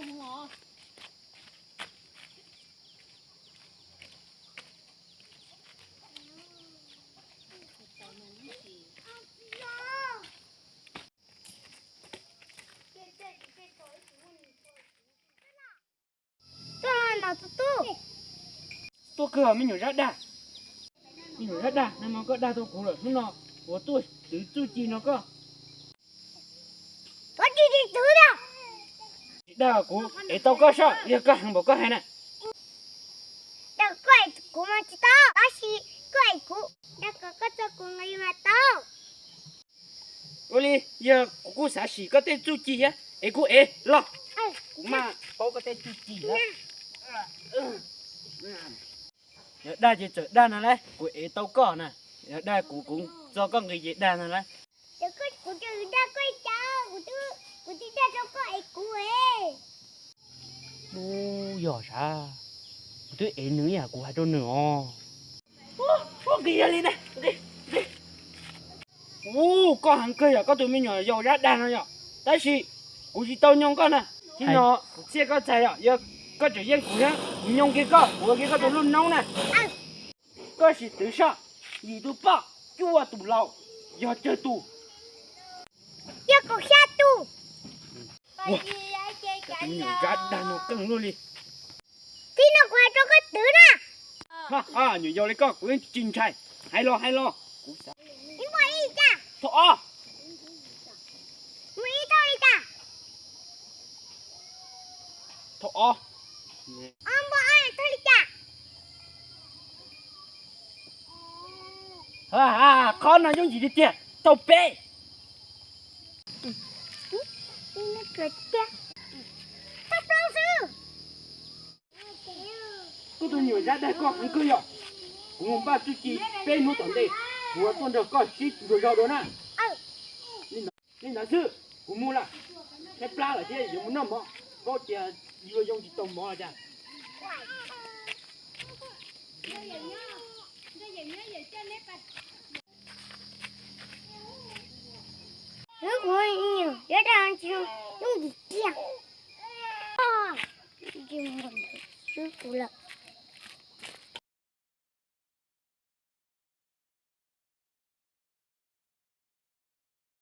Tuaj los no tuaj tuaj. Tuaj kawg me nyuam zab dag. Me nyuam zab dag, nag hmo koj dag tau kuv lawm, hnub no kuv tuaj twv txuj ci no koj. Koj tsis tsis twv na. Tsis dag kuv ev tau koj soj, yog koj heev npaum koj hais na. Dag koj ev kuv mas tsis tau, tab sis koj ev kuv, dag kom koj txog kuv nqi mas tau. Ua li, yog kuv kuj xav sim koj tej txuj ci thiab, es kuv ev los. Kuv mas paub koj tej txuj ci lawm. Yog dag ces txawm dag no lauj, kuv ev tau koj na. Yog dag kuv, kuv txog koj nqi ces dag no lauj. Kuv dag koj cas, kuv twb dag rau koj ev kuv e. Ub, yog sav, kuv twb ev nws ib yam kuv hais rau nws os. Nqi yog li na, nqi, nqi. Ub, koj heev kawg yom, koj tus me nyuam yaus zab dag no yom. Tab sis kuv tsis tau nyoo koj na. Txij no kuv txiaj koj txhais yom, yog koj tseem yeej kuv thiab, kuv nyoo kiag koj, kuv ua kiag koj tus lub noob na. Koj sim twv soj, yim tus poj, cuaj tus laus, yog tsawg tus? Yog kaum xya tus. Nyuam zab dag no keej luaj li. Txij no kuv hais rau koj twv na. Nyuam yaus li koj kuv yeej tsis ntshai. Hais los, hais los. Ib npua ib li cas? Thauj ob. Mus ib thauj li cas? Thauj ob. Ob npua ob thauj li cas? Qhov no yooj yim tiag tiag, thauj peb. Thauj plaub xwb. Koj tus me nyuam zab dag koj heev kawg yom. Kuv mus npaj txuj ci peb hnub tom ntej, kuv tuaj nrog koj sib ntsuas zog dua na. Li ntawd xwb, kuv mus lawm. Saib plab lawm thiab yuav mus noj mov, paub tias yuav yoo tsis tau mov los cas. Hnub kuv yuav dag yooj yim tiag. Tsis mus nrog ntawd xwb kuv lawm.